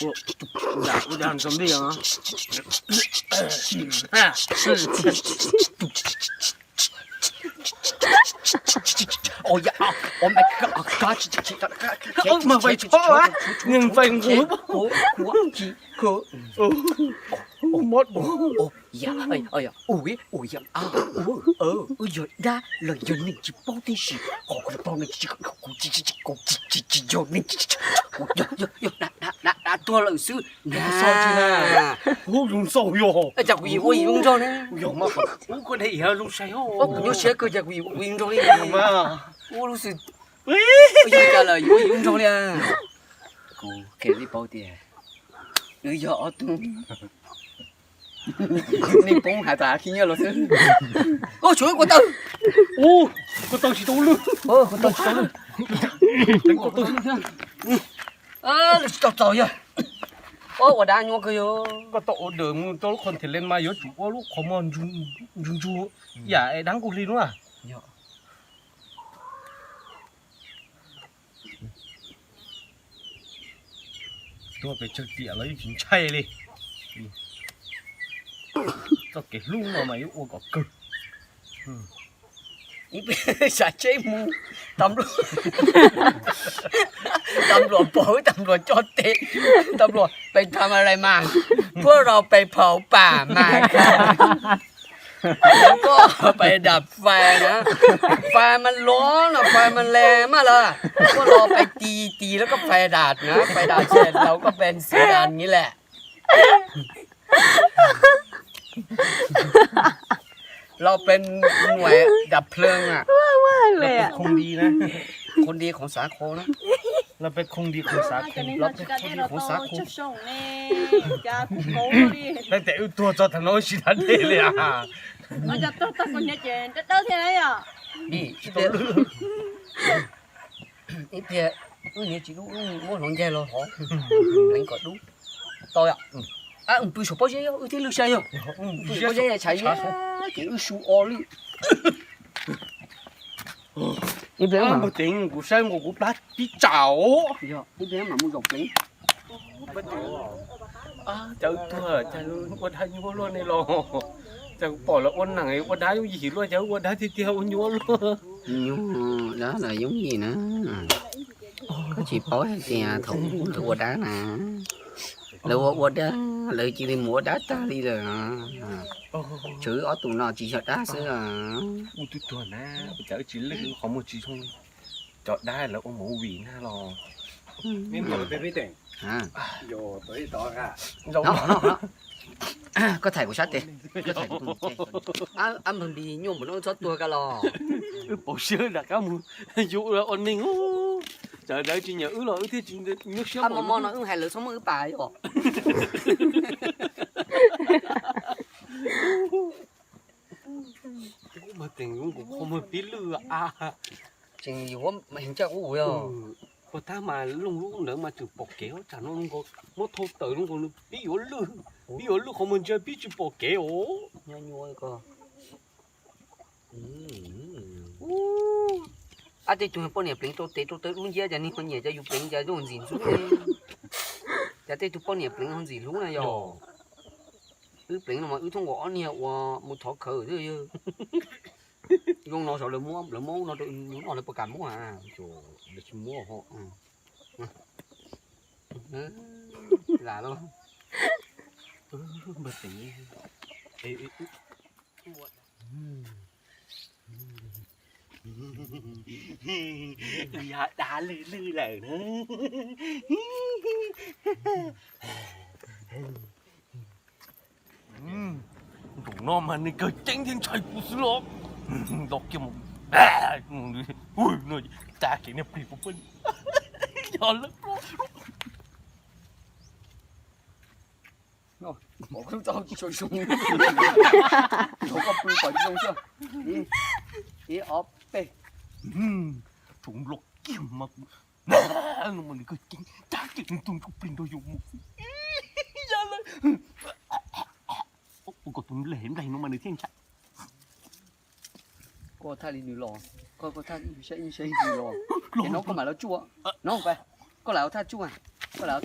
Ua, ua dag zombie os. Oh my god, oh my god, oh my god, oh my god. Ua yog dab los yog neeg tsis paub tib si, qhov kuv paub ne, kuv tsis yog neeg, kuv yog, yog, yog dab tuag lawm xwb. Hu zoo xauj yog. Cas kuv yim ua yim zoo nraug ne? Yog mas, ub, koj dheev yim zoo sai os. Kuv nyuaj siab kawg, cas kuv yim ua yim zoo li. Ua lub xwm, yog cas lawm yim ua yim zoo nraug li. Kuv qhia nej paub tias wb yog ob tug. Nej poob hais tas khib nyiab los xwb. Ua tshuav kuv taw. Kuv taw tsis tau lwj. Kuv taw tsis tau lwj. Lwj tsis tau txaus yog. Ua dab nyuaj kawg yog. Koj tau order mus rau lub qhov them len mas yuav tsum ua lub qhov muag ntsuag ntsuag yam es dab nkuj hli lub na. Tuag pes tsawg tiam los yeej tsis ntshai li. Txoj kev hlub no mas yuav ua kom kawg. Ib pliag sam tsheb mus, tas npluas pom, tas npluas coj tes, tas npluas pes tham mas lais mas, puab rau pes phaum pam mas, koj pes dam fais na, fais mas lov no, fais mas le mas lawm, puab los pes tis tis lawm koj fais dam na, fais dam ces laus koj pes xiav dam ni lawm. Los pes nuais dam plhws na. Los pes khoo di na. Khoo di khoom xav khoo na. Los pes khoo di khoom xav khoo. Los pes khoo di khoom xav khoo. Tab tes wb tuag txog thaum no wb tsis dab dej li as. Ib pliag wb niam tsis dub, wb muab hloov ncaig los hov, pleev kom dub. Tau yom. Pw saum pob zeb, wb thiaj lwj sai yog. Pw saum pob zeb tshai ces wb su o li. Ib pliag mas kuv saib nkaus kuv plab tib tsam os. Ib pliag mam mus zaum pleev. Cas wb tuag cas ua dab nyuaj luaj ne los. Cas kuv pom lawv ua neeg ua dab yooj yim luaj, cas wb ua dab tiag tiag ua nyuaj luaj. Nyuaj dab los yooj yim na. Koj tsis paub hais tias thaum ub lawv ua dab na, lawv ua ua dab lawv cia li mus ua dab tag li lawm. Tshuav wb ob tug no tsis yog dab xwb. Ua tub tuag na, cas wb tsis lwj qhov muag tsis zoo li. Cov dab lawv ua movie na los. Koj thaij kuv sab tes. Ab npawg Npis, nyuaj npaum no txhob tuag koj los. Wb pom siab rov qab mus yuav ua neeg. Tsam lawv tsis nyiam wb los wb thiaj tsis nyuaj siab. Mos mos no wb hais lawv txhob muab wb pam yom. Ub, mas teem zoo nkaus qhov muag pib lwj a. Tseem yuav heev caj ub yog. Ua tab mas looj lub ntawd mas tseem pom kev, tsam no zoo nkaus muab thau tawm zoo nkaus nws pib yuav lwj, pib yuav lwj qhov muag ntsia pib tsis pom kev os. Nyob nyuaj ko. Ab, tej tug poj niam pleev rau tes rau taw dub nciab, cas niag ho nyiam cov yus pleev cas zoo ntxim ntxub. Cas tej tug poj niam pleev ho ntxim hlub na yog. Wb pleev no mas wb thoob nkaus ob niag uas mus thov khawv xwb. Zoo no saum lawv muab, lawv muab no rau nws noj lawv puas kam muab a? Lawv tsis muab ho. Lam los. Yog dab lwj lwj lawm na. Nraum no mas nws kawg ceeb thiab ntshai kuv xwb los. Los kiag mus, ua no tas kev niag plig puas pw. Yog lawm. Pom koj tau tsis zoo, koj pw pom tsis zoo xwb. Ib, ib ob peb. Thaum los kiag mas kuv no mas nws kawg ceeb, tab ces nws tus ntsuj plig nrog yus mus. Yog lawm. Ua kom tus nplaig nplaig no mas nws thiaj ntshai. Koj thaj li nws los, koj, koj thaj saib, saib nws los. Ces no koj mam los tsuj, no, koj lam thaj tsuj, koj lam